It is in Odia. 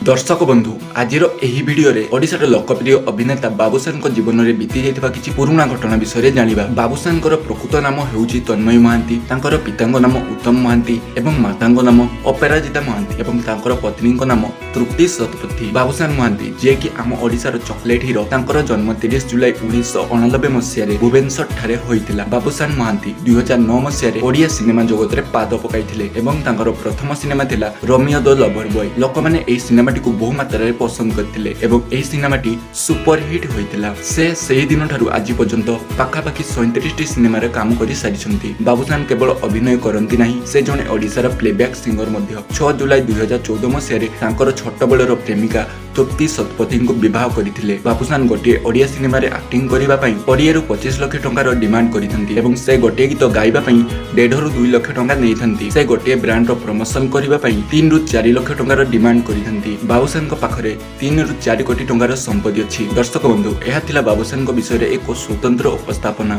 ଦର୍ଶକ ବନ୍ଧୁ, ଆଜିର ଏହି ଭିଡିଓରେ ଓଡ଼ିଶାର ଲୋକପ୍ରିୟ ଅଭିନେତା ବାବୁସାନଙ୍କ ଜୀବନରେ ବିତି ଯାଇଥିବା କିଛି ପୁରୁଣା ଘଟଣା ବିଷୟରେ ଜାଣିବା। ବାବୁସାନଙ୍କର ପ୍ରକୃତ ନାମ ହେଉଛି ତନ୍ମୟ ମହାନ୍ତି। ତାଙ୍କର ପିତାଙ୍କ ନାମ ଉତ୍ତମ ମହାନ୍ତି ଏବଂ ମାତାଙ୍କ ନାମ ଅପରାଜିତା ମହାନ୍ତି ଏବଂ ତାଙ୍କର ପତ୍ନୀଙ୍କ ନାମ ତୃପ୍ତି ଶତପଥୀ। ବାବୁସାନ ମହାନ୍ତି, ଯିଏକି ଆମ ଓଡ଼ିଶାର ଚକୋଲେଟ ହିରୋ, ତାଙ୍କର ଜନ୍ମ 30 ଜୁଲାଇ 1989 ମସିହାରେ ଭୁବନେଶ୍ୱର ଠାରେ ହୋଇଥିଲା। ବାବୁସାନ ମହାନ୍ତି 2009 ମସିହାରେ ଓଡ଼ିଆ ସିନେମା ଜଗତରେ ପାଦ ପକାଇଥିଲେ ଏବଂ ତାଙ୍କର ପ୍ରଥମ ସିନେମା ଥିଲା ରୋମିଓ ଦ ଲଭର ବୟ। ଲୋକମାନେ ଏହି ସିନେମାଟିକୁ ବହୁ ମାତ୍ରାରେ ପସନ୍ଦ କରିଥିଲେ ଏବଂ ଏହି ସିନେମାଟି ସୁପରହିଟ୍ ହୋଇଥିଲା। ସେ ସେହି ଦିନଠାରୁ ଆଜି ପର୍ଯ୍ୟନ୍ତ ପାଖାପାଖି 37ଟି ସିନେମାରେ କାମ କରି ସାରିଛନ୍ତି। ବାବୁସାନ କେବଳ ଅଭିନୟ କରନ୍ତି ନାହିଁ, ସେ ଜଣେ ଓଡ଼ିଶାର ପ୍ଲେବ୍ୟାକ୍ ସିଙ୍ଗର ମଧ୍ୟ। 6 ଜୁଲାଇ 2014 ମସିହାରେ ତାଙ୍କର ଛୋଟବେଳର ପ୍ରେମିକା ତୃପ୍ତି ଶତପଥୀଙ୍କୁ ବିବାହ କରିଥିଲେ। ବାବୁସାନ ଗୋଟିଏ ଓଡ଼ିଆ ସିନେମାରେ ଆକ୍ଟିଂ କରିବା ପାଇଁ 20ରୁ 25 ଲକ୍ଷ ଟଙ୍କାର ଡିମାଣ୍ଡ କରିଥାନ୍ତି ଏବଂ ସେ ଗୋଟିଏ ଗୀତ ଗାଇବା ପାଇଁ 1.5ରୁ 2 ଲକ୍ଷ ଟଙ୍କା ନେଇଥାନ୍ତି। ସେ ଗୋଟିଏ ବ୍ରାଣ୍ଡର ପ୍ରମୋସନ କରିବା ପାଇଁ 3ରୁ 4 ଲକ୍ଷ ଟଙ୍କାର ଡିମାଣ୍ଡ କରିଥାନ୍ତି। ବାବୁସାନଙ୍କ ପାଖରେ 3ରୁ 4 କୋଟି ଟଙ୍କାର ସମ୍ପତ୍ତି ଅଛି। ଦର୍ଶକ ବନ୍ଧୁ, ଏହା ଥିଲା ବାବୁସାନଙ୍କ ବିଷୟରେ ଏକ ସ୍ୱତନ୍ତ୍ର ଉପସ୍ଥାପନା।